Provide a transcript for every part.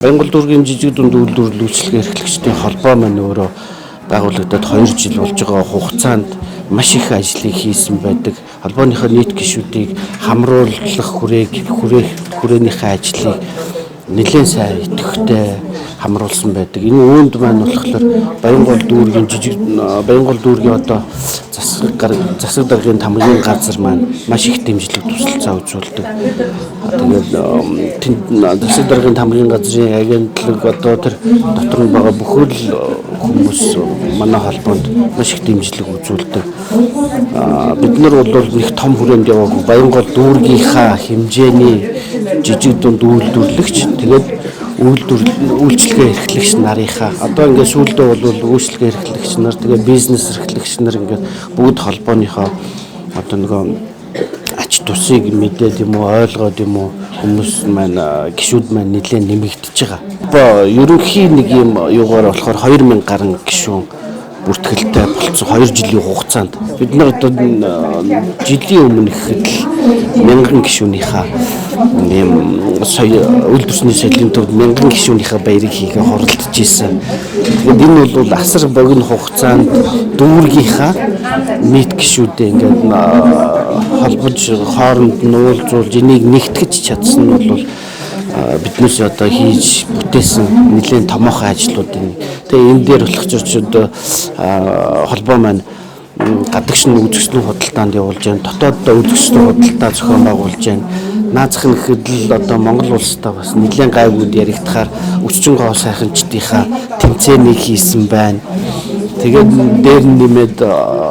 Баянгол дүүргийн жижиг дунд үйлдвэрлэл үйлчилгээ эрхлэгчдийн холбоо маань өөрөө байгуулагдаад 2 жил болж байгаа хугацаанд маш их ажлыг хийсэн байдаг. Холбооныхоо нийт гишүүдийг хамруулах хүрээг хүрээнийхээ ажлыг нэлээд сайн идэвхтэй хамруулсан байдаг. Энэ үүнд маань болохоор Баянгол дүүргийн жижиг Баянгол дүүргийн одоо засаг даргын тамгын газар маань маш их дэмжлэг тусалцаа үзүүлдэг. Тэгээд тэнд засаг даргын тамгын газрын агентлаг одоо тэр дотор нь байгаа бүхэл хүмүүс манай холбоонд маш их дэмжлэг үзүүлдэг. Бид нар бол нэг том хүрээнд яваагүй Баянгол дүүргийнхаа хэмжээний жижиг дунд үйлдвэрлэгч, тэгээд үйлчилгээ эрхлэгч нарынхаа одоо ингээд сүүлдээ бол үйлчилгээ эрхлэгч нар, тэгээд бизнес эрхлэгч нар ингээд бүгд холбооныхоо одоо нөгөө ач тусыг мэдээд юм уу, ойлгоод юм уу, хүмүүс маань гишүүд маань нэлээд нэмэгдэж байгаа. Ерөнхий нэг юм юугаар болохоор 2000 гаруй гишүүн бүртгэлтэй болцсон 2 жилийн хугацаанд. Бид нар одоо жилийн өмнө гэхэд л 1000 гишүүнийхээ ийм соёл үйлдвэрсний соёлын төвд 1000 гишүүнийхээ баярыг хийгээ хуралдаж исэн. Тэгээд энэ бол асар богино хугацаанд дүүргийнхаа нийт гишүүдээ ингээд холбож хооронд нь уулзуулж энийг нэгтгэж чадсан нь бол биднээс одоо хийж бүтээсэн нэлээд томоохон ажлууд энэ. Тэгээ энэ дээр болох ч одоо холбоо маань гадагш нь үзэсгэлэн худалдаанд явуулж байна. Дотооддоо үзэсгэлэн худалдаа зохион байгуулж байна. Наазах нь гэхэд л одоо Монгол улстай бас нэлээд гайгууд яригдахаар өччин гоо сайханчдынхаа тэмцээнийг хийсэн байна. Тэгээд дээр нь нэмээд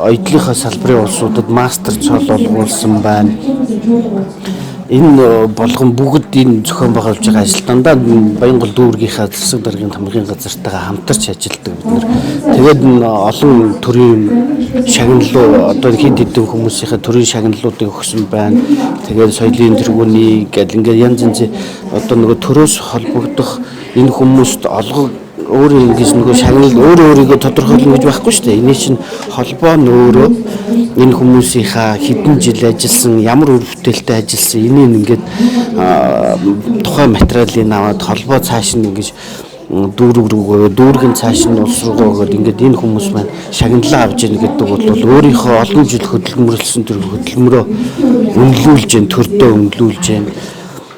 оюутлынхаа салбарын улсуудад мастер цол олгуулсан байна. Энэ болгон бүгд энэ зохион байгуулж байгаа ажил дандаа Баянгол дүүргийнхаа засаг даргын тамгын газартайгаа хамтарч ажилладаг бид нар. Тэгээд олон төрлийн шагналуу одоо хэд хэдэн хүмүүсийнхээ төрийн шагналуудыг өгсөн байна. Тэгээд соёлын тэргүүний гэл ингээд янз янзын одоо нөгөө төрөөс холбогдох энэ хүмүүст олгог өөрөө ингэж нөгөө шагнал өөрөө өөрийгөө тодорхойлно гэж байхгүй шүү дээ. Эний чинь холбоо нь өөрөө энэ хүмүүсийнхаа хэдэн жил ажилласан, ямар үр бүтээлтэй ажилласан, энийг ингээд тухайн материалыг аваад холбоо цааш нь ингэж дүүрэг рүүгээ, дүүргэн цааш нь улс руугаа өгөөд ингээд энэ хүмүүс маань шагналаа авч ийн гэдэг бол өөрийнхөө олон жил хөдөлмөрлсөн тэр хөдөлмөрөө үнэлүүлж гэн, төрдөө үнэлүүлж гэн.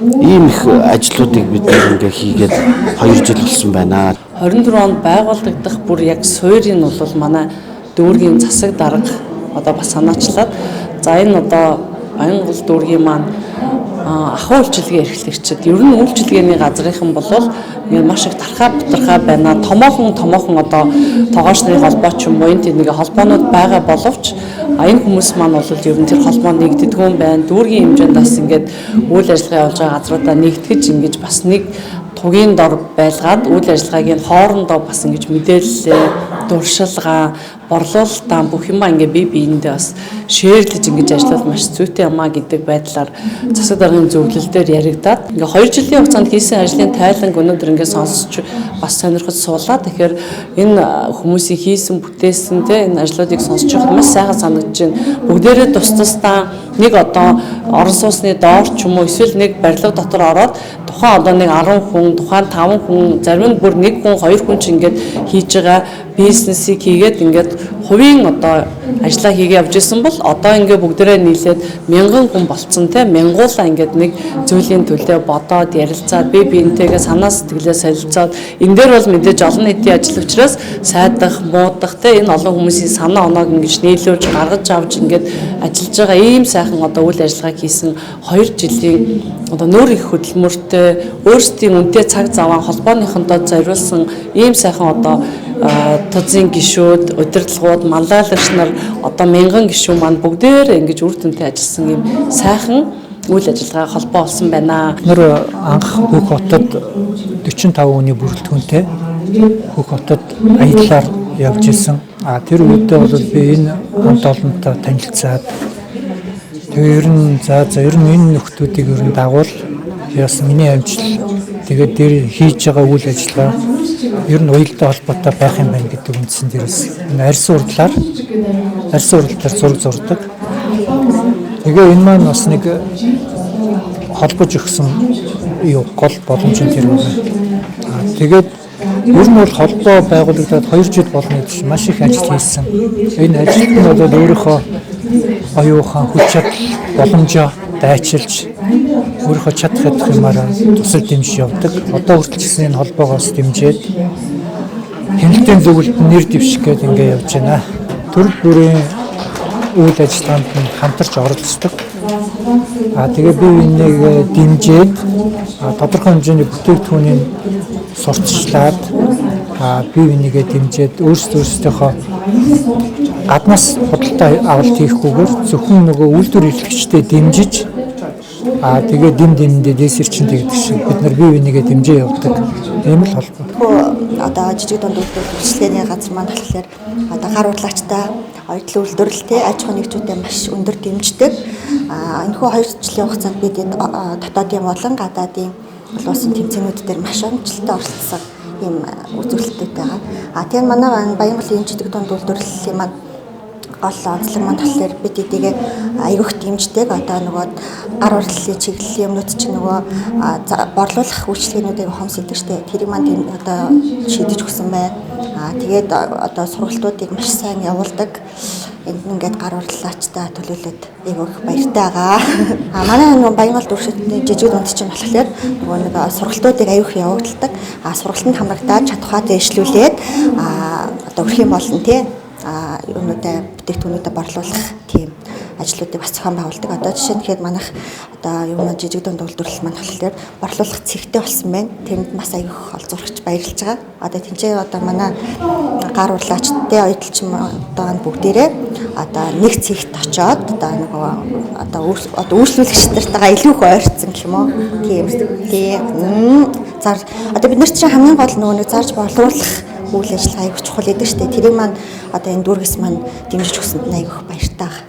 Ийм их ажлуудыг бид ингээ хийгээд 2 жил болсон байна. 24 онд байгуулагдах бүр яг суурийг нь бол манай дүүргийн засаг дарга одоо бас санаачлаад, за энэ одоо Баянгол дүүргийн маань ахуй үйлчилгээ эрхлэгчид ер нь үйлчилгээний газрынхан болвол ингээд маш их тархаа бутархаа байна. Томоохон одоо тогооч нарын холбоо ч юм уу энэ нэг холбоонууд байгаа боловч энэ хүмүүс маань бол ер нь тэр холбоо нэгддэггүй юм байна. Дүүргийн хэмжээнд бас ингээд үйл ажиллагаа явуулж байгаа газруудаа нэгтгэж ингэж бас нэг тугийн дор байлгаад үйл ажиллагааг нь хоорондоо бас ингэж мэдээллээ, дуршилгаа, борлуулалтаа бүх юмаа ингээ бие биендээ бас шеэрлэж ингэж ажиллавал маш зүйтэй юмаа гэдэг байдлаар засаг даргын зөвлөл дээр яригадаад ингээ 2 жилийн хугацаанд хийсэн ажлын тайланг өнөөдөр ингээ сонсч бас сонирхож суулаа. Тэгэхээр энэ хүмүүсийн хийсэн бүтээсэн те энэ ажлуудыг сонсч байхад маш сайхан санагдаж байна. Бүгдээрээ тус тусдаа нэг одоо орон сууцны доор ч юм уу эсвэл нэг барилга дотор ороод тухайн одоо нэг 10 хүн, тухайн 5 хүн, зарим нь бүр 1 хүн, 2 хүн ч ингээд хийж байгаа бизнесийг хийгээд ингээд хувийн одоо ажлаа хийгээ явж исэн бол одоо ингээ бүгдээрээ нийлээд мянган хүн болцсон те мянгуулаа ингээд нэг зүйлийн төлөө бодоод ярилцаад бие биентэйгээ санаа сэтгэлээ солилцоод энэ дээр бол мэдээж олон нийтийн ажил учраас сайдах, муудах те энэ олон хүмүүсийн санаа оноог ингэж нийлүүлж гаргаж авч ингээд ажиллаж байгаа ийм сайхан одоо үйл ажиллагааг хийсэн 2 жилийн одоо нөр их хөдөлмөртэй өөрсдийн үнэтэй цаг заваа холбооныхондоо зориулсан ийм сайхан одоо тузын гишүүд, удирдлагууд, манлайлагч нар одоо мянган гишүүн маань бүгдээр ингэж үр дүнтэй ажилласан ийм сайхан үйл ажиллагаа холбоо болсон байна. Бид анх Хөх хотод 45 хүний бүрэлдэхүүнтэй Хөх хотод аяллаар явж исэн. А тэр үедээ бол би энэ хамт олонтой танилцаад тэгээ ер нь за ер нь энэ нөхдүүдийг ер нь дагуул яасан миний амжилт тэгээд дээр хийж байгаа үйл ажиллагаа ер нь уялдаа холбоотой байх юм байна гэдэг үндсэн дээрээс энэ арьсан урдлаар зураг зурдаг. Тэгээ энэ маань бас нэг холбож өгсөн юу гол боломж нь тэр байна. Тэгээд ер нь бол холбоо байгуулагдаад 2 жил болно гэж маш их ажил хийсэн. Энэ ажилд нь бол өөрийнхөө оюун ухаан, хүч чадал, боломжоо дайчилж өөрийнхөө чадах ядах юмараа тусал дэмжиж явдаг. Одоо хүртэл ч гэсэн энэ холбоогоос дэмжиж хяналтын зөвлөлд нэр дэвших гээд ингэ явж байна. Төрөл бүрийн үйл ажиллагаанд нь хамтарч оролцдог. Тэгээ бие биенийг дэмжиж тодорхой хэмжээний бүтээгдэхүүнийг сурталчлаад бие бинийгээ дэмжиж өөрсдийнхөө гаднаас худалдаа авалт хийхгүйгээр зөвхөн нөгөө үйлдвэр эрхлэгчдэд дэмжиж тэгээ дэм дэмэндээ дээсэр чинь тэгдэг шиг бид нар бие бинийгээ дэмжиж явдаг. Ийм л холбоо. Одоо жижиг дунд үйлдвэр үйлчилгээний газар маань болохоор одоо гар урлагчтай оюутлын үйлдвэрлэлтэй аж ахуйн нэгжүүдэд маш өндөр дэмждэг. Энэхүү 2 жилийн хугацаанд бид дотоодын болон гадаадын олон улсын тэмцээнүүд дээр маш амжилттай оролцсон ийм үзүүлэлттэй байгаа. Тийм манай Баянголын жижиг дунд үйлдвэрлэлийн маань гол онцлог маань болохоор бид эдийгээ айгүйх дэмждэг. Одоо нөгөө гар урлалын чиглэлийн юмнууд чинь нөгөө борлуулах үйлчилгээнүүдийг хомс идэг штэ. Тэрийг маань одоо шийдэж өгсөн байна. Тэгээд одоо сургалтуудыг маш сайн явуулдаг. Энд ингээд гар урлалаачтай төлөөлөд айгүй их баяртай байгаа. Манай нөгөө Баянгол дүүршилтний жижиг дунд чинь болохоор нөгөө нэг сургалтуудыг айгүй их явуулдаг. Сургалтанд хамрагдаад чадхаа дэвшлүүлээд одоо өрхийн болно тий юунуудаа бүтээгдэхүүнүүдээ борлуулах тийм ажлуудыг бас зохион байгуулдаг. Одоо жишээ нь гэхэд манайх одоо юунаа жижиг дунд үйлдвэрлэл маань болохоор борлуулах цэгтэй болсон байна. Тэрэнд бас аяг их олзуурч баярлж байгаа. Одоо тэнцээ одоо манай гар урлаачтай оюутлчин одоо бүгдээрээ одоо нэг цэгт очоод одоо нөгөө одоо үйлчлүүлэгч нартайгаа илүү их ойрцсон гэх юм уу. Тийм тийм зар одоо бид нар чинь хамгийн гол нөгөө нэг зарж борлуулах үйл ажиллагаа аяг чухал гэдэг штэ. Тэрийг маань одоо энэ дүүргэс маань дэмжиж өгсөнд нь аяг их баяртай байгаа.